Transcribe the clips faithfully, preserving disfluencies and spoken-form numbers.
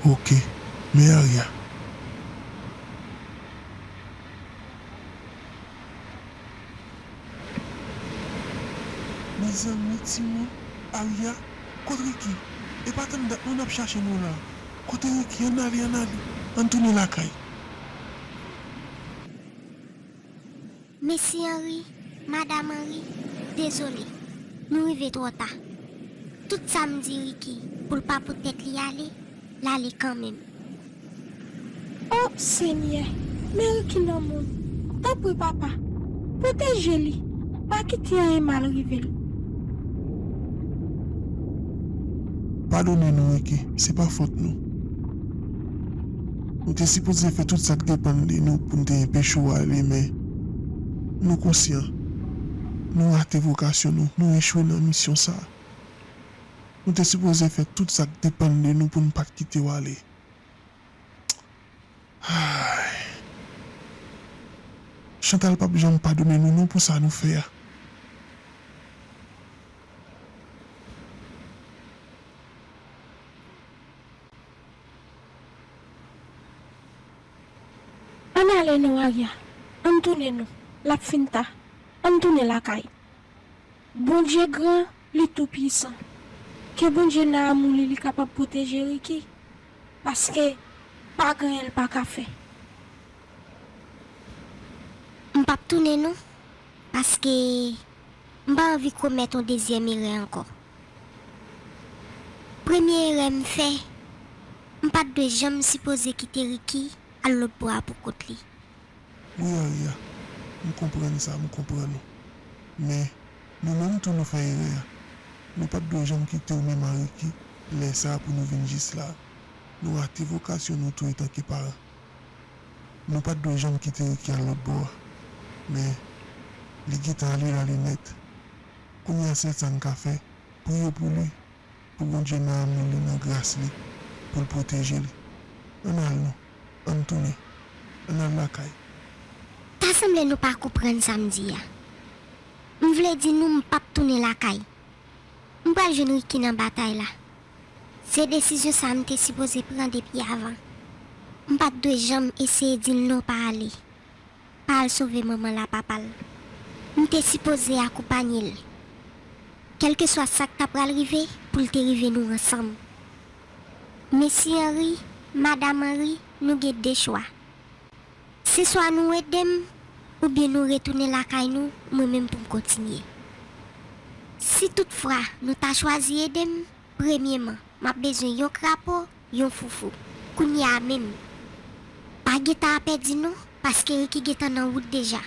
Ok, men Arya. Mezanmi, timoun, Arya, kot Ricky? E pa tann dat nou n ap chache nou la. Kote Ricky? Ann ale, ann ale. Ann tounen lakay. Mesye Henry, Madanm Henry, dezole, nou rive twò ta. Tout sa m di Ricky pou l pa pot tèt li ale, l ale kanmenm. O Senyè, men Ricky nan mòn. Tanpri, Papa, pwoteje li. Pa kite anyen mal rive l. Padone nou, Ricky, se pa fòt nou. Nou te sipoze fè tout sa k depann de nou pou n te enpeche w ale, men nou konsyan. Nou rate vokasyon nou, nou echwe nan misyon sa a. Nou te sipoze fè tout sa k depann de nou pou n pa t kite w ale. Ay. Chantal p ap janm padone nou non pou sa nou fè a. Ann ale non, Arya. Ann tounen non. L ap fin ta. Ann tounen lakay. Bondye gran, li tou pwisan. Ke Bondye nan amou li, li kapab pwoteje Ricky. Paske pa gen anyen l pa ka fè. M p ap tounen non. Paske m pa anvi komèt yon dezyèm erè ankò. Premye erè m fè, m pa t dwe janm sipoze kite Ricky al lòtbò a pou kont li. Wi, Arya, m konprann sa, m konprann ou. Men, nou menm tou nou fè erè a. Nou pa t dwe janm kite w menm a Ricky lè sa a pou nou vin jis la. Nou rate vokasyon nou tou etanke paran. Nou pa t dwe janm kite Ricky al lòtbò a. Men, li gentan ale, l ale nèt. Kounye a, sèl sa n ka fè, priye pou li, pou Bondye nan amou li, nan gras li, pou l pwoteje l. Ann al non, ann tounen, ann al lakay. Ta sanble nou pa konprann sa m di a. M vle di nou m p ap tounen lakay. M pral jwenn Ricky nan batay la. Se desizyon sa a m te sipoze pran depi avan. M pa t dwe janm eseye di l non pa ale. Pa al sove manman l a papa l. M te sipoze akonpanye l. Kèlkeswa sa k ta pral rive, pou l te rive nou ansanm. Mesye Henry, Madanm Henry, nou gen de chwa. Se swa nou ede m, oubyen nou retounen lakay nou, mwen menm pou m kontinye. Si toutfwa nou ta chwazi ede m, premyeman, m ap bezwen yon krapo, yon foufou. Kounye a menm. Pa gentan ap pèdi non, paske Ricky gentan nan wout deja.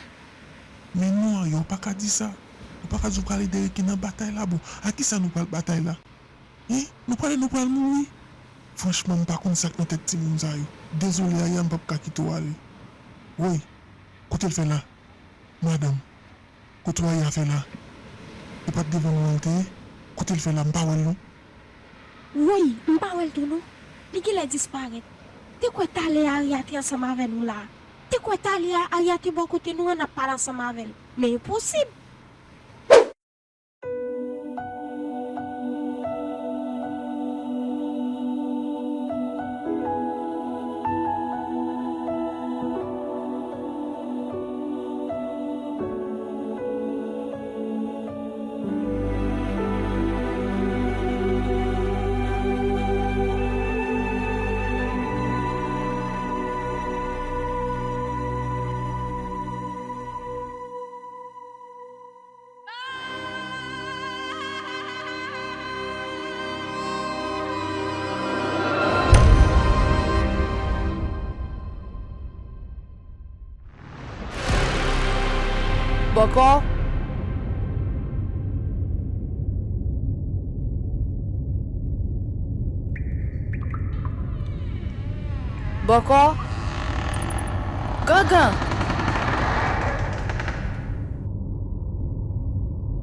Men non, Arya, ou pa ka di sa. Ou pa ka di w pral ede Ricky nan batay la. Bon, a kisa nou pral batay la? Hein? Nou pral, nou pral mouri? Franchman, m pa konn sa k nan tèt timoun sa yo. Dezole, Arya, m p ap ka kite w ale. Woy, kote l fè la? Madanm, kote Arya fè la? E pa t devan nou an l te ye? Kote l fè la? M pa wè l non. Woy, m pa wè l tou non. Li genlè disparèt. Te kwè talè a Arya te ansanm avè nou la. Te kwè talè a Arya te bò kote nou an n ap pale ansanm avè l. Men enposib! Bòkò. Bòkò. Gangan.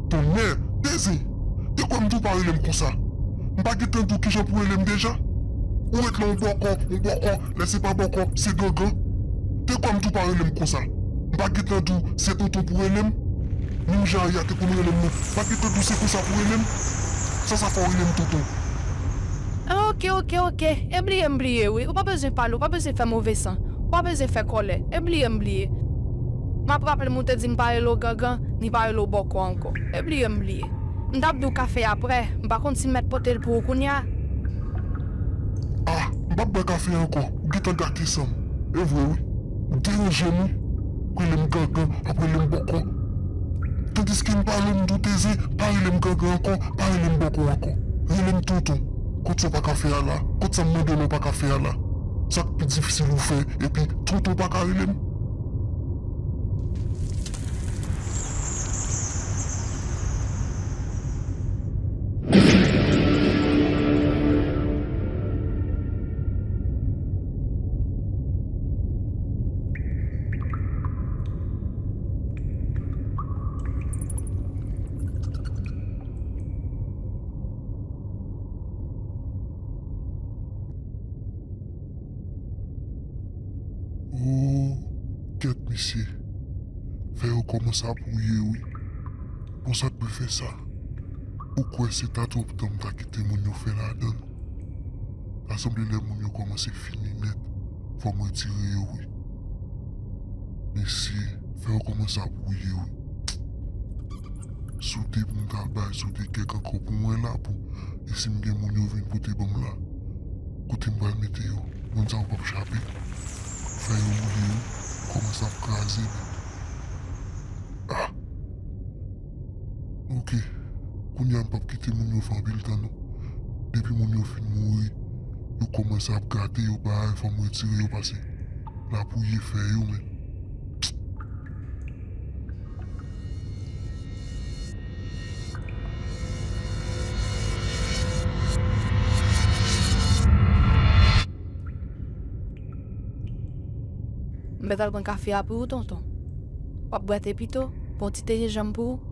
Tonnè, Dezi, te kwè m tou pa rele m konsa. M pa gentan di w kijan pou rele m deja? Ou ret la yon bòkò, yon bòkò, lè se pa bòkò, se gangan. Te kwè m tou pa rele m konsa. M pa gentan di w se tonton pou rele m? Menm jan Arya te konn rele m nan. M pa gentan di w se konsa pou rele m? Sa sa fè w rele m tonton? Oh, Oke, oke, oke. E bliye m bliye, wi. Ou pa bezwen pale, ou pa bezwen fè move san. Ou pa bezwen fè kòlè. E bliye m bliye. M ap raple m ou te di m pa rele w gangan, ni pa rele w bòkò ankò. E bliye m bliye. M t ap di w kafe a prè, m pa konn si m mèt pote l pou ou kounye a. Ah, m p ap bwè kafe a ankò. Ou gentan gate san m. E vre, wi. Ou deranje m, wi. Rele m gangan, ap rele m bòkò. Tandiske m pale w, m di w Tezin, pa rele m gangan ankò, pa rele m bòkò ankò. Rele m tonton. Kot sa w pa ka fè a la? Kot sa m mande w la w pa ka fè a la? Sa k pi difisil ou fè, epi tonton w pa ka rele m? Oh, kèt mesye. Fè yo kòmanse ap wouye wi. Bon, sa k dwe fè sa? Ou kwè se ta twòp tan m ta kite moun yo fè ladan l? Ta sanble lè moun yo kòmanse fini nèt, fò m retire yo wi. Mesye, fè yo kòmanse ap wouye wi. Si w te pou m ta bay, si w te kèk ankò pou mwen la pou, e si m gen moun yo vin pote ban m la, kote m pral mete yo? Moun sa yo p ap chape. Fè yo wouye wi, kòmanse ap kraze men. Ah! Oke. Kounye a m p ap kite moun yo fè anpil tan non. Depi moun yo fin mouri, yo kòmanse ap gate yo bay, fò m retire yo pase l ap wouye fè yo men. M mèt al pran kafe a pou ou, tonton. W ap bwè te pito, pran yon ti te jenjanm pou ou.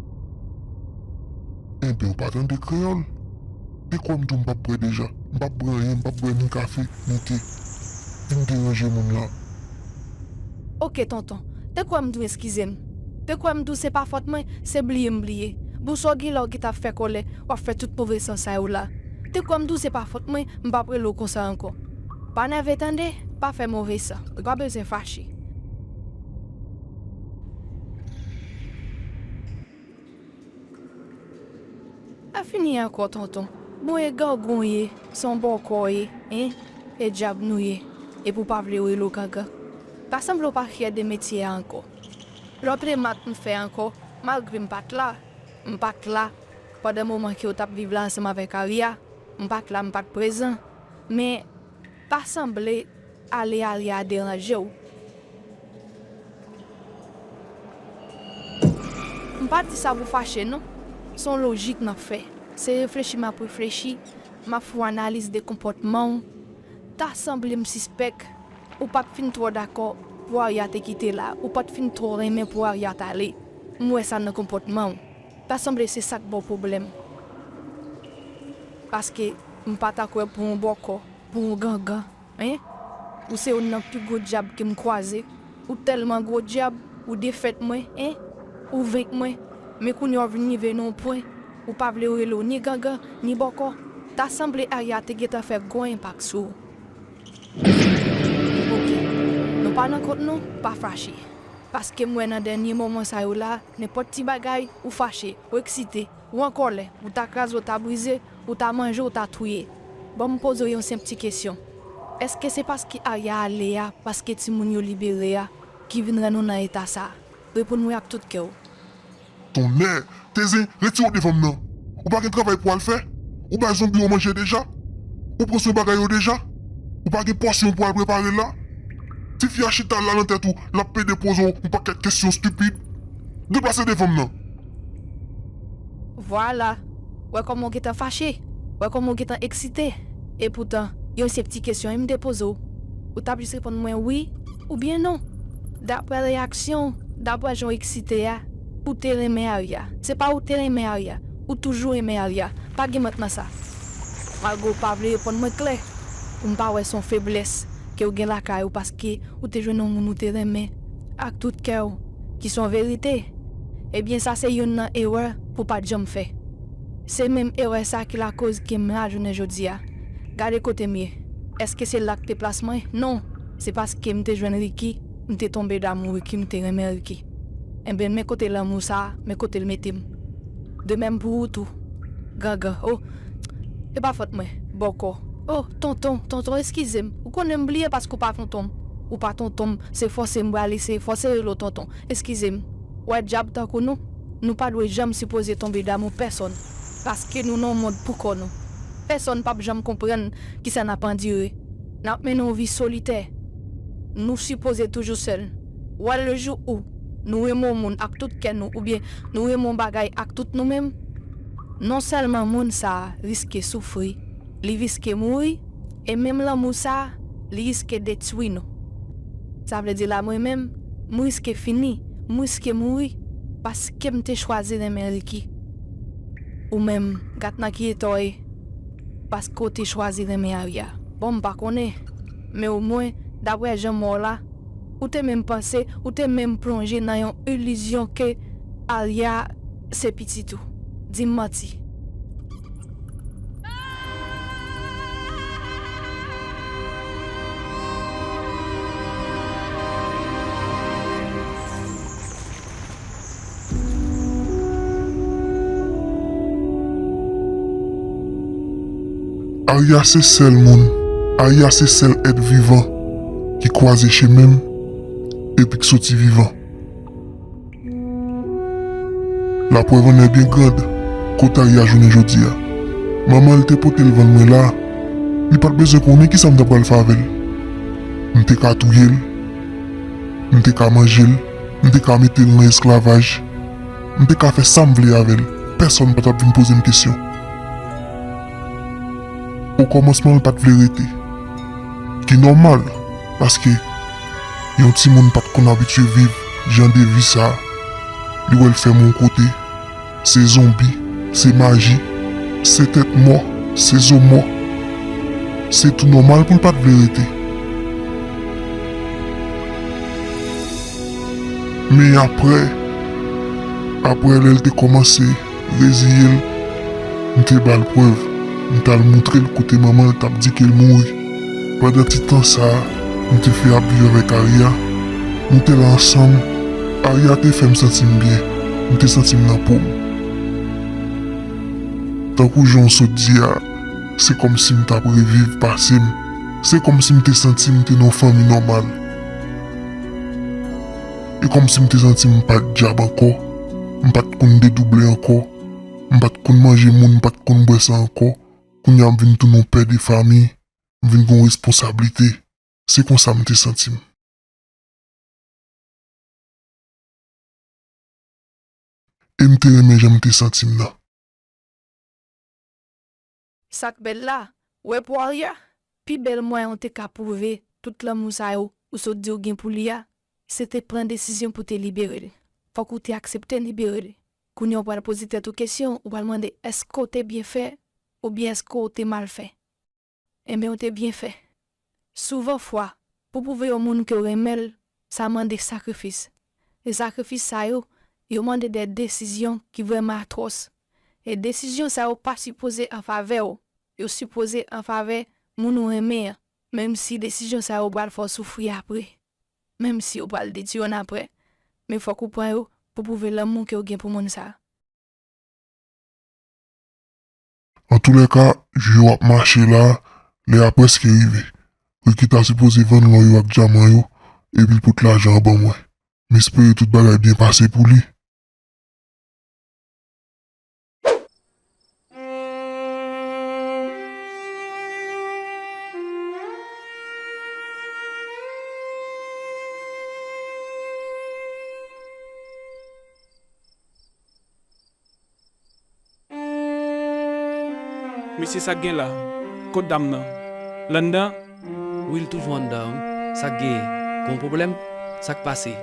Enben, ou pa tande kreyòl? Te kwè m di w m p ap bwè deja. M p ap bwè anyen, m p ap bwè ni kafe, ni te. Vin deranje moun la. Oke, tonton. Te kwè m di w eskize m. Te kwè m di w se pa fòt mwen, se bliye m bliye. Bon, sa w gen la w gentan ap fè kòlè, w ap fè tout move san sa yo la. Te kwè m di w se pa fòt mwen, m p ap rele w konsa ankò. Pa nève tande, pa fè move san. Ou pa bezwen fache. A fini ankò, tonton. Bon, e gangan w ye, se yon bòkò w ye, en? E dyab nou ye. Epi w pa vle rele w gangan. Ta sanble w pa fyè de metye a ankò. Lè w te mat m fè ankò, malgre m pa t la, m pa t la. Pandan moman ke w t ap viv la ansanm avèk Arya, m pa t la, m pa t prezan. Men, ta sanble ale Arya a deranje w. M pa di sa pou fache non. Se yon lojik m ap fè. Se reflechi m ap reflechi, m ap fè yon analiz de konpòtman w. Ta sanble m sispèk ou pa t fin twò dakò pou Arya te kite la, ou pa t fin twò renmen pou Arya t ale. M wè sa nan konpòtman w. Ta sanble se sa k ba w pwoblèm. Paske m pa ta kwè pou yon bòkò, pou yon gangan. En? Ou se youn nan pi gwo dyab ke m kwaze. Ou tèlman gwo dyab, ou defèt mwen, en? Ou venk mwen. Men kounye a w vin rive nan yon pwen, ou pa vle rele w ni gangan, ni bòkò. Ta sanble Arya te gentan fè gwo enpak sou ou. Oke. Nou pa nan kont nou, pa fache. Paske m wè nan dènye moman sa yo la, nenpòt ti bagay, ou fache, ou eksite. Ou an kòlè, ou ta kraze, ou ta brize, ou ta manje, ou ta touye. Ban m poze w yon senp ti kesyon. Èske se paske Arya ale a, paske timoun yo libere a, ki vin rann ou nan eta sa a? Reponn mwen ak tout kè w. Tonnè! Tezin, retire w devan m nan! Ou pa gen travay pou w al fè? Ou bay zonbi yo manje deja? Ou pran swen bagay yo deja? Ou pa gen pòsyon pou w al prepare la? Tifi a chita la nan tèt ou, l ap pede poze w yon pakèt kesyon estipid. Deplase devan m nan! Vwala. Wè kòman w gentan fache. Wè kòman w gentan eksite. Epoutan, yon senp ti kesyon wi m te poze w. Ou t ap jis reponn mwen wi oubyen non. Daprè reyaksyon w, daprè jan w eksite a, ou te renmen Arya. Se pa ou te renmen Arya. Ou toujou renmen Arya. Pa gen mant nan sa. Malgre w pa vle reponn mwen klè, pou m pa wè se yon feblès ke w gen lakay ou paske ou te jwenn yon moun ou te renmen ak tout kè w, ki se yon verite. Ebyen, sa se youn nan erè pou w pa t janm fè. Se menm erè sa ki lakoz ke m la jounen jodi a. Gade kote m ye. Èske se la k te plas mwen? Non. Se paske m te jwenn Ricky, m te tonbe damou Ricky, m te renmen Ricky. Enben, men kote lanmou sa a, men kote l mete m. De menm pou ou tou. Gangan. Oh, e pa fòt mwen. Bòkò. Oh, tonton, tonton, eskize m. Ou konnen m bliye paske ou pa tonton m. Ou pa tonton m, se fòse m prale, se fòse rele w tonton. Eskize m. Wè dyab tankou nou, nou pa dwe janm sipoze tonbe damou pèsonn, paske nou nan yon mond pou kò nou. Pèsonn p ap janm konprann kisa n ap andire. N ap mennen yon vi solitè. Nou sipoze toujou sèl. Wè, le jou ou nou renmen yon moun ak tout kè nou, oubyen nou renmen yon bagay ak tout nou menm, non sèlman moun sa a riske soufri, li riske mouri, e menm lanmou sa a, li riske detwi nou. Sa vle di la, mwen menm, m riske fini, m riske mouri, paske m te chwazi renmen Ricky. Ou menm, gad nan ki eta w ye, paske w te chwazi renmen Arya. Bon, m pa konnen, men omwen, daprè jan m wè w la, ou te menm panse, ou te menm plonje nan yon ilizyon ke Arya se pitit ou. Di m manti. Arya se sèl moun, Arya se sèl èt vivan ki kwaze chemen m epi k soti vivan. Laprèv an èbyen grand, kot Arya jounen jodi a. Manman l te pote l vann mwen la, li pa t bezwen konnen kisa m ta pral fè avè l. M te ka touye l, m te ka manje l, m te ka mete l nan esklavaj, m te ka fè sa m vle avè l, pèsonn pa t ap vin poze m kesyon. Okòmansman, l pa t vle rete. Ki nòmal, paske yon timoun pa t konn abitye viv jan de vi sa a. Li wè l fèmen yon kote, se zonbi, se maji, se tèt mò, se zo mò. Se tou nòmal pou l pa t vle rete. Men apre, apre lè l te kòmanse reziye l, m te ba l prèv, m t al moutre l kote manman l t ap di ke l mouri. Pandan ti tan sa a, m te fè ap viv avèk Arya, nou te la ansanm, Arya te fè m santi m byen, m te santi m nan po m. Tankou jan w sot di a, se kòmsi m t ap reviv pase m, se kòmsi m te santi m te nan yon fanmi nòmal. E kòmsi m te santi m pa t dyab ankò, m pa t konn dedouble ankò, m pa t konn manje moun, m pa t konn bwè san ankò. Kounye a m vin tounen yon pè de fanmi, m vin gen yon responsablite. Se konsa m te santi m. E m te renmen jan m te santi m nan. Sa k bèl la, wè pou Arya, pi bèl mwayen w te ka pwouve tout lanmou sa yo ou sot di w gen pou li a, se te pran desizyon pou te libere l. Fòk ou te aksepte libere l. Kounye a w pral poze tèt ou kesyon, ou pral mande èske w te byen fè oubyen èske w te mal fè. Enben, w te byen fè. Souvan fwa, pou pwouve yon moun ke w renmen l, sa mande sakrifis. E sakrifis sa yo, yo mande de desizyon ki vrèman atwòs. E desizyon sa yo pa sipoze an favè w, yo sipoze an favè moun ou renmen an, menm si desizyon sa yo pral fè w soufri apre, menm si yo pral detwi w annapre. Men fòk ou pran yo pou pwouve lanmou ke w gen pou moun sa a. Antoulèka, jou yo ap mache la, lè a prèske rive. Ricky ta sipoze vann lò yo ak dyaman yo, epi l pot lajan an ban mwen. M espere tout bagay byen pase pou li. Mesye, sa k gen la? Kot dam nan? L anndan? Wi, l toujou anndan, wi. Sa k gen? Gen yon pwoblèm? Sa k pase?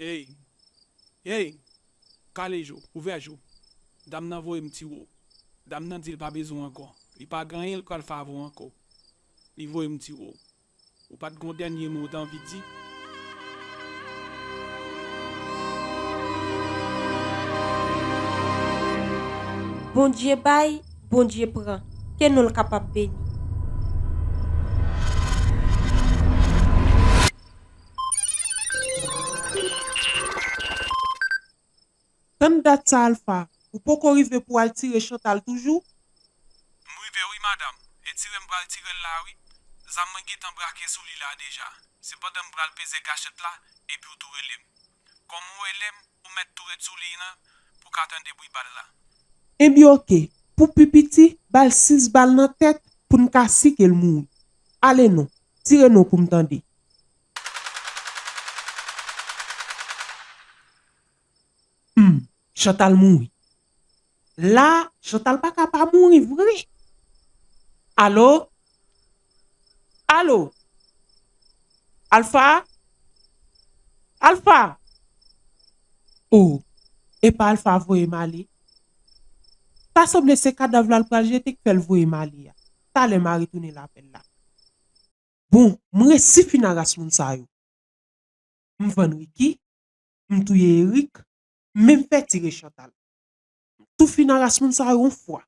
Ey! Ey! Kale je w, ouvè je w. Dam nan voye m tire w. Dam nan di l pa bezwen w ankò. Li pa gen anyen l pral fè avè w ankò. Li voye m tire w. Ou pa t gen yon dènye mo w t anvi di? Bondye bay, Bondye pran. Ke non l kapab beni. Tann dat sa Alpha, ou poko rive pou w al tire Chantal toujou? M rive wi madanm, e tire m pral tire l la wi. Zam mwen gentan brake sou li la deja. Se pandan m pral peze gachèt la epi w tou rele m. Kòm ou rele m, ou mèt tou ret sou liy lan pou w ka tande bri bal la. Ebyen oke, pou pi piti, ba l sis bal nan tèt pou n ka si ke l mouri. Ale non, tire non pou m tande. Humm, Chantal mouri. La, Chantal pa ka pa mouri vre. Alo? Alo? Alpha? Alpha? Oh, epa Alpha voye m ale? Ta sanble se kadav la l pral jete k fè l voye m ale a. Talè m a retounen lapèl la. Bon, m resi fin a ras moun sa yo. M vann Ricky, m touye Eric, men m fè tire Chantal. M tou fin a ras moun sa yo yon fwa.